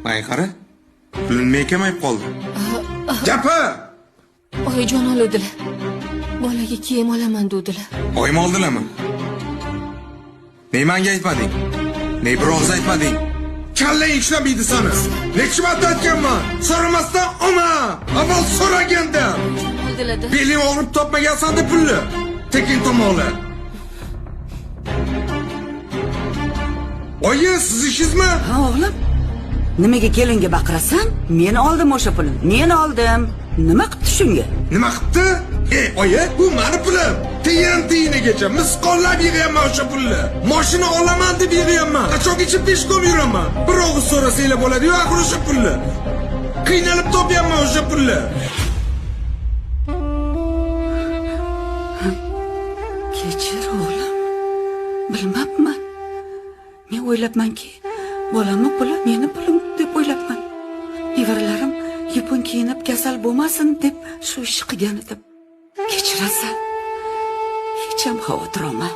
Menga qara. Pulim nima kamayib qoldi? Gapir! Oyijon oluvdilar. Bolaga kiyim olaman duvdilar. Oyim oldilarmi? Ne menga aytmading? Ne bir og'iz aytmading? Kallang ishlamaydi sani. Necha marta aytganman? So'ramasdan olma. Avval so'raganda. Oldilar-da. Beling og'rib topmagansan-da pulni. Tekin tomoqli. Oyi, siz ishingizmi? Ha o'g'lim, nimaga kelinga baqirasan? Men oldim o'sha pulni, men oldim. Nima qilibdi shunga? Nima qilibdi? Ey, oyi, bu mani pulim. Tiyin tiyinigacha misqollab yig'yapman o'sha pulni. Mashina olaman deb yig'yapman. Qachongacha peshkom yuraman? Bir og'iz so'rasanglar bo'ladi-yu axir o'sha pulni. Qiynalib topyapman o'sha pulni. Kechir o'g'lim, bilmabman. Men o'ylabmanki, bolamni puli meni pulim deb o'ylabman. Nevaralarim yupun kiyinib kasal bo'lmasin deb shu ishni qilgan edim. Kechirasan. Hech ham xavotir olma.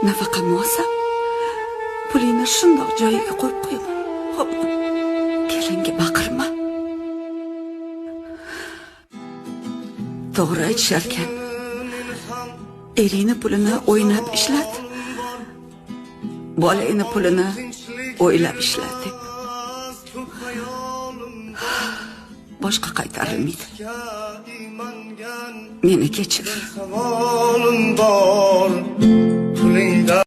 Nafaqamni olsam, pulingni shundoq joyiga qo'yib qo'yaman. Xo'pmi? Kelinga baqirma. To'g'ri aytisharkan. Eringni pulini o'ynab ishlat. Bolangni pulini o'ylab ishlat deb. Boshqa qaytarilmaydi. Meni kechir. Savolim bor pulingda.